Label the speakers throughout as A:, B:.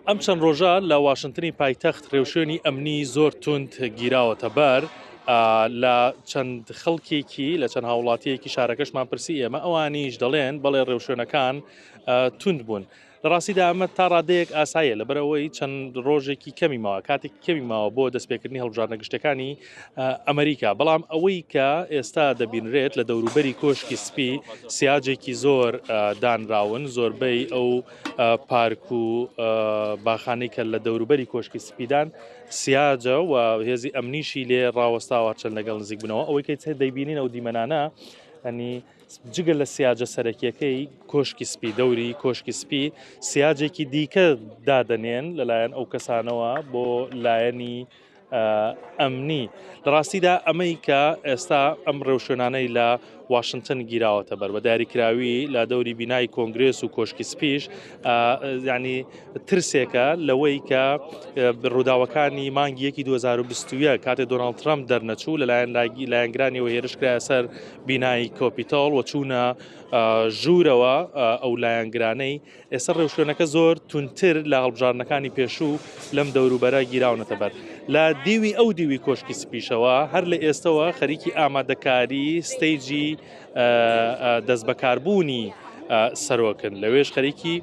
A: ئەم چەند ڕۆژە لە واشنتنی پایتەخت ڕێوشوێنی ئەمنی زۆر توند گیراوەتە بەر لە چەند خەڵکێکی لە چەند هاوڵاتیەکی شارەکەشمان پرسی ئێمە ئەوانیش دەڵێن بەڵێ ڕێوشوێنەکان توند بوون. لە ڕاستیدا ئەمە تا ڕادەیەک ئاساییە لەبەرئەوەی چەند ڕۆژێکی کەمی ماوە کاتێکی کەمی ماوە بۆ دەستپێکردنی هەڵبژاردنە گشتەکانی ئەمریکا بەڵام ئەوەی کە ئێستا دەبینرێت لە دەوروبەری کۆشکی سپی سیاجێکی زۆر دانراون زۆربەی ئەو پارک و باخانەی کە لە دەوروبەری کۆشکی سپیدان سیاجە و هێزی ئەمنیشی لێ ڕاوەستاوە چەند لەگەڵ نزیک بنەوە ئەوەی کە دەیبینین ئەو دیمەنانە ئەنی جگە لە سیاجە سەرەکیەکەی کۆشکی سپی دەوری کۆشکی سپی سیاجێکی دیکە دادەنێن لەلایەن ئەو کەسانەوە بۆ لایەنی ئەمنی لە ڕاستیدا ئەمەی کە ئێستا ئەم ڕێوشوێنانەی لە واشنگتن گیراوەتە بەر بە دیاریکراوی لە دەوری بینای کۆنگرێس و کۆشکی سپیش ینی ترسێکە لەوەی کە ڕووداوەکانی مانگی یەکی 2021 کاتێ دۆناڵد ترەمپ دەرنەچوو لەلایەن لایەنگرانیەوە هێرش کرایە سەر بینای کۆپیتۆڵ و چوونە ژوورەوە ئەو لایەنگرانەی ئێستا ڕێوشوێنەکە زۆر توندتر لە هەڵبژاردنەکانی پێشوو لەم دەوروبەرە گیراونەتە بەر لە دیوی ئەو دیوی کۆشکی سپیشەوە هەر لە ئێستەوە خەریکی ئامادەکاری stage ی دەستبەکاربوونی سەرۆکن لەوێش خەریکی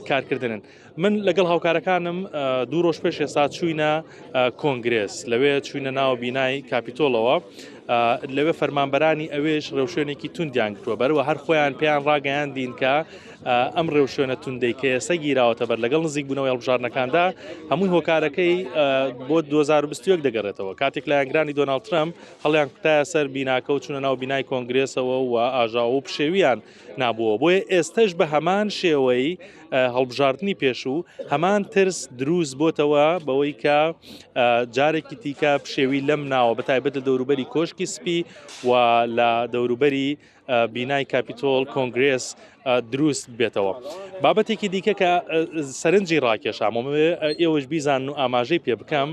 A: کارکردنن من لەگەڵ هاوکارەکانم دوو ڕۆژ پێش ئێستا چوینە کۆنگرێس لەوێ چوینە ناو بینای کاپیتۆڵەوە لەوێ فەرمانبەرانی ئەوێش ڕێوشوێنێکی توندیان گرتووە بەرەوە هەر خۆیان پێیان ڕاگەیاندین کە ئەم ڕێوشوێنە توندەی کە ئێستا گیراوەتە بەر لەگەڵ نزیک بوونەوەی هەڵبژاردنەکاندا هەمووی هۆکارەکەی بۆ 2021 دەگەڕێتەوە کاتێک لایەنگرانی دۆناڵد ترەمپ هەڵیان کوتایە سەر بیناکە و چوونە ناو بینای کۆنگرێسەوە و ئاژاوە و پشێویان نابووەوە بۆیە ئێستەش بە هەمان شێوەی هەڵبژاردنی پێشوو هەمان ترس دروست بۆتەوە بەوەی کە جارێکی تیکە پشێوی لەم ناوە بە تایبەت لە دەوروبەری کۆشکی سپی و لە دەوروبەری بینای کاپیتۆل کۆنگرێس دروست بێتەوە. بابەتێکی دیکە کە سەرنجی ڕاکێشام ئێوەش بیزان و ئاماژەی پێ بکەم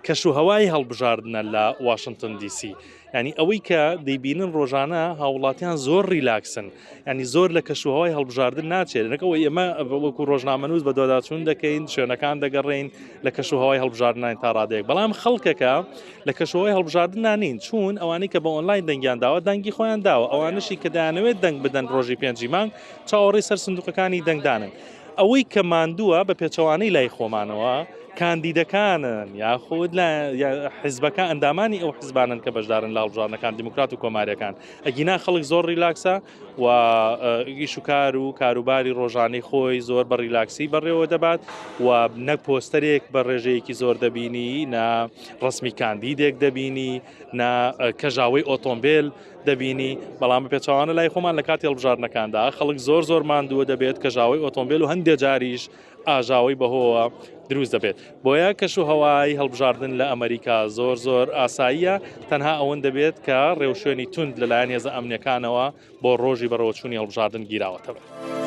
A: کەش و هەوای هەڵبژاردنە لە واشنگتن دیسی. ینی ئەوەی کە دەیبینن ڕۆژانە هاوڵاتیان زۆر ریلاکسن ینی زۆر لە کەشوهوای هەڵبژاردن ناچێت نەکەەوە ئێمە وەکو ڕۆژنامەنووس بە دواداچوون دەکەین شوێنەکان دەگەڕین لە کەشوهوای هەڵبژاردنین تا ڕادەیەک بەڵام خەڵکەکە لە کەشوهوای هەڵبژاردن نانین چوون ئەوانەی کە بە ئۆنلاین دەنگیان داوە دەنگی خۆیان داوە ئەوانشی کە دەیانەوێت دەنگ بدەن ڕۆژی پێنجی مانگ چاوەڕێی سەر سندوقەکانی دەنگدانن ئەوەی کە ماندووە بە پێچەوانەی لای خۆمانەوە کاندیدەکانن یاخود حزبەکە ئەندامانی ئەو حزبانن کە بەشدارن لە هەڵبژاردنەکان دیموکرات و کۆماریەکان ئەگینا خەڵک زۆر ریلاکسە و ئیش و کار و کاروباری ڕۆژانەی خۆی زۆر بە ریلاکسی بەڕێوە دەبات و نەک پۆستەرێک بە ڕێژەیەکی زۆر دەبینی نە ڕسمی کاندیدێک دەبینی نە کەژاوەی ئۆتۆمبیل دەبینی بەڵام بە پێچوانە لای خۆمان لە کاتی هەڵبژاردنەکاندا خەڵک زۆر زۆر ماندووە دەبێت کەژاوەی ئۆتۆمبیل و هەندێک جاریش ئاژاوەی بەهۆوە دروست دەبێت بۆیە کەش و هەوای هەڵبژاردن لە ئەمریکا زۆر زۆر ئاساییە تەنها ئەوەن دەبێت کە ڕێوشوێنی توند لەلایەن هێزە ئەمنیەکانەوە بۆ ڕۆژی بەڕێوەچوونی هەڵبژاردن گیراوەتەوە.